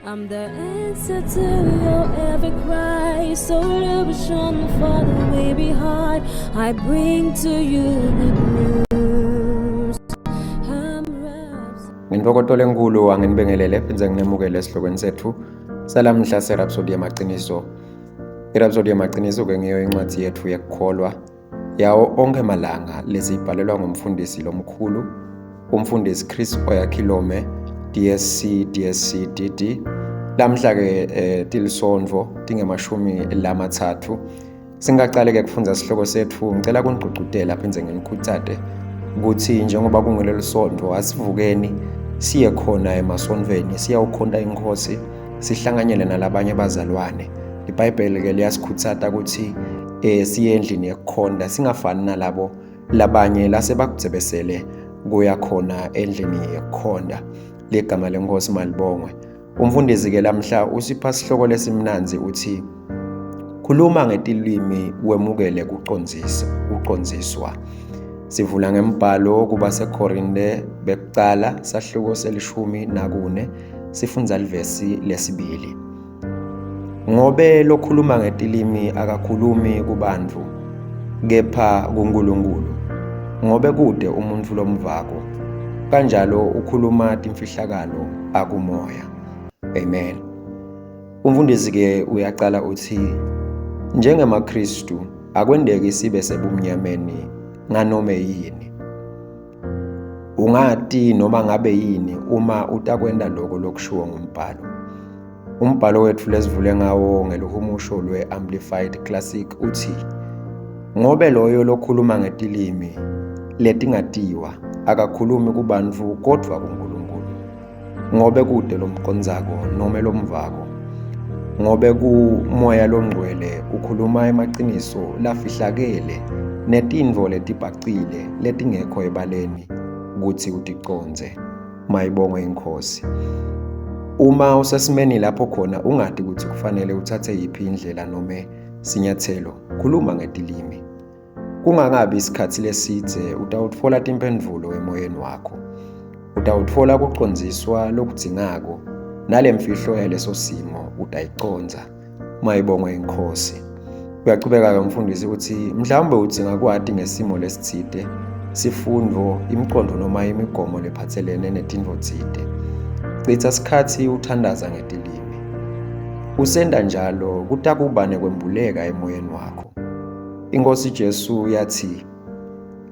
I'm the answer to your every cry, solution for the weary heart. I bring to you good news. I'm wrapped. Ngentokoto lenkulu anginibingelele phindze nginemukele esihlokweni sethu salamhla seRhapsody yamaqiniso. IRhapsody yamaqiniso ke ngiyo incwadi yethu yekukholwa yawo onke malanga lesiyibhalelwa ngumfundisi lomkhulu umfundisi Chris Oyakhilome DSC DSC DD. Lamhla ke tilisondvo tingemashumi lamathathu. Singaqale ke kufundza sihloko sethu, ngicela kunigqugqutela phindze nginikhuthate ukuthi njengoba kungileli sonto asivukeni siye khona emasontweni siyawukhonta inkosi, sihlanganyele nalabanye abazalwane. IBhayibheli ke liyasikhuthata ukuthi siye endlini yekukhonta, singafani nalabo labanye lasebakudzebesele kuya khona endlini yekukhonta. Ligama lenkosi malibongwe. Umfundisi ke lamhla usipha sihloko lesimnanzi uthi khuluma ngetilwimi wemukele kucondzisa kucondziswa. Sivula ngembhalo kubaseKorinte bekucala sahluko selishumi nakune sifundza livesi lesibili. Ngobe lokhuluma ngetilimi akakhulumi kubantfu kepha kuNkulunkulu, ngobe kude umuntfu lomvako, kanjalo ukhuluma timfihlakalo akumoya. Amen. Umfundisi ke uyaqala uthi njengemaKristu akwendeki sibe sebumnyameni nganome yini. Ungati noma ngabe yini uma utakwenta lokho lokushiwo ngumbhalo. Umbhalo wethu lesivule ngawo ngeluhumusho lwe-Amplified Classic uthi ngobe loyo lokhuluma ngetilimi letingatiwa akakhulumi kubantfu kodvwa kuNkulunkulu, ngobe kude lomcondzako nome lomvako, ngobe kumoya longcwele ukhuluma emaqiniso lafihlakele netintfo letibhacile letingekho ebaleni kutsi uticondze. Mayibongwe inkosi. Uma usesimeni lapho khona ungati ukuthi kufanele uthathe yiphi indlela nome sinyathelo, khuluma ngetilimi. Kungakabi isikhathi lesidze utawutfola timphendvulo emoyeni wakho. Utawutfola kucondziswa lokudzingako nalemfihlo yaleso simo utayicondza. Mayibongwe inkosi. Uyachubeka-ke umfundisi ukuthi mhlawumbe udzinga kwati ngesimo lesitsite, sifundvo, imiqondo noma imigomo lephatselene netintfo tsite. Citsa sikhatsi uthandaza ngetilimi. Usenta njalo kutakuba nekwembuleka emoyeni wakho. Inkosi Jesu yathi,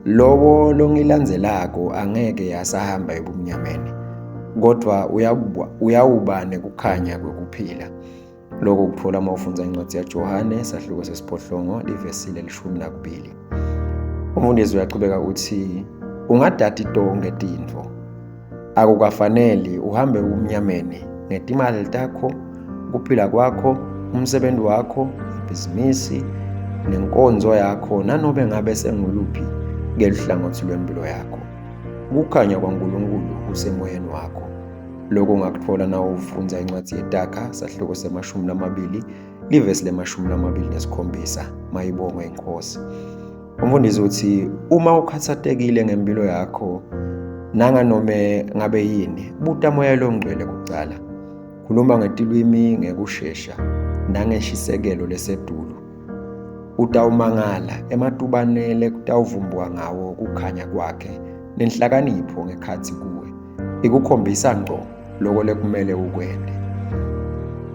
lowo longilandzelako angeke asahamba ebumnyameni, kodvwa uyawuba nekukhanya kwekuphila. Lokho kuthola uma ufundza incwadi yaJohane sahluko sesiphohlongo livesi lelishumi nakubili. Umfundisi uyachubeka uthi ungadati tonke tintfo. Akukafaneli uhambe ebumnyameni ngetimali takho, kuphila kwakho, umsebenzi wakho, ibhizinisi nenkonzo yakho nanobe ngabe senguluphi ngeluhlangothi lwempilo yakho. Ukukhanya kwaNkulunkulu kusemoyeni wakho. Lokho ungakutfola na ufundza incwadi yeTakha sahluko semashumi lamabili livesi lemashumi lamabili nesikhombisa. Mayibongwe inkosi. Umfundisi uthi uma ukhathatekile ngempilo yakho nanganome ngabe yini, buta moya longcwele kucala. Khuluma ngetilwimi ngekushesha nangeshisekelo lesetulu. Utawumangala ematubane lekutawuvumbuka ngawo kukhanya kwakhe nenhlakanipho ngekhatsi kuwe. Ikukhombisa ngco loko lekumele ukwente.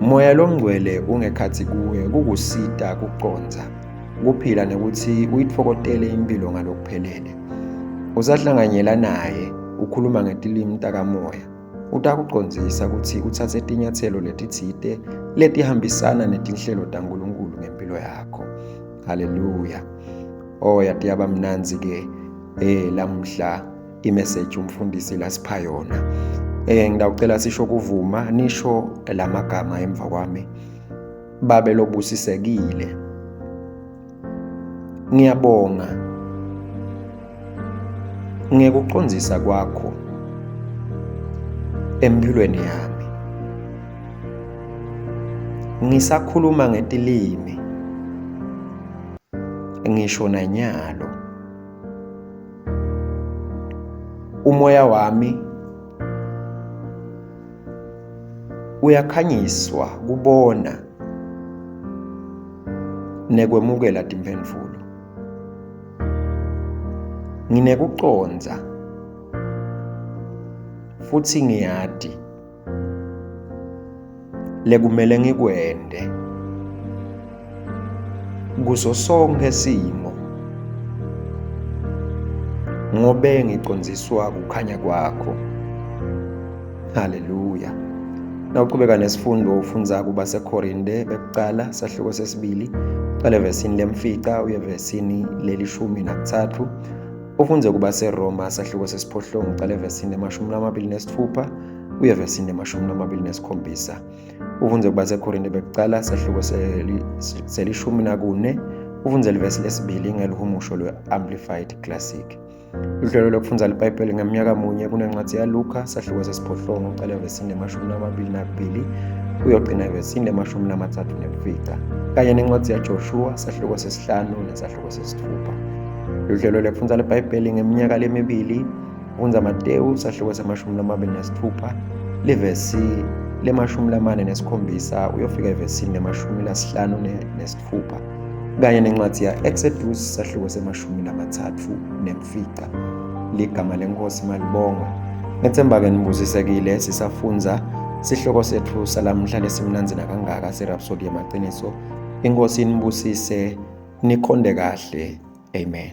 Moya longcwele ungekhatsi kuwe kukusita kucondza kuphila nekuthi uyitfokotele impilo ngalokuphelele. Usahlanganyela naye ukhuluma ngetilimi takamoya. Utakucondzisa kutsi utsatse tinyatselo letitsite letihambisana netinhlelo taNkulunkulu ngempilo yakho. Haleluya. Oh, yati yaba mnandzi ke lamhla imessage umfundisi lasipha yona. Ngidawucela sisho kuvuma nisho lamagama emva kwami. Babe lobusisekile, ngiyabonga ngekucondzisa kwakho empilweni yami. Ngisakhuluma ngetilimi ngisho nanyalo. Umoya wami Uyakhanyiswa kubona nekwemukela timphendvulo. Nginekucondza futsi ngiyati lekumele ngikwente kuso sonkhe simo ngobe ngicondziswa kukhanya kwakho. Haleluya. Nawuqhubeka nesifundo ufundza kubaseKorinte bekucala sahluko sesibili qale evesini lemfica uye evesini lelishumi nakutsatfu. Ufundze kubaseRoma sahluko sesiphohlongo uqale evesini lemashumi lamabili nesitfupha uye evesini lemashumi lamabili nesikhombisa. Ufundze kubaseKorinte bekucala sahluko selishumi nakune, ufundze livesi lesibili ngelihumusho lwe-Amplified Classic. Luhlelo lokufundza liBhayibheli ngemnyaka munye kunencwadzi yaLuka sahluko sesiphohlongo ucale evesini lemashumi lamabili nakubili uyogcina evesini lemashumi lamathathu nemfica, kanye nencwadzi yaJoshua sahluko sesihlanu nesahluko sesitfupha. Luhlelo lekufundza liBhayibheli ngeminyaka lemibili ufundza Matewu sahluko semashumi lamabili nesitfupha livesi lemashumi lamane nesikhombisa uyofika evesini lemashumi lasihlanu nesitfupha, kanye nencwadzi ya-Exodus sahluko semashumi lamathatfu nemfica. Ligama leNkhosi malibongwe. Ngethemba-ke nibusisekile sisafundza sihloko setfu salamhla lesimnandzi nakangaka seRhapsody yemaciniso. Inkosi inibusise, nikhonde kahle. Amen.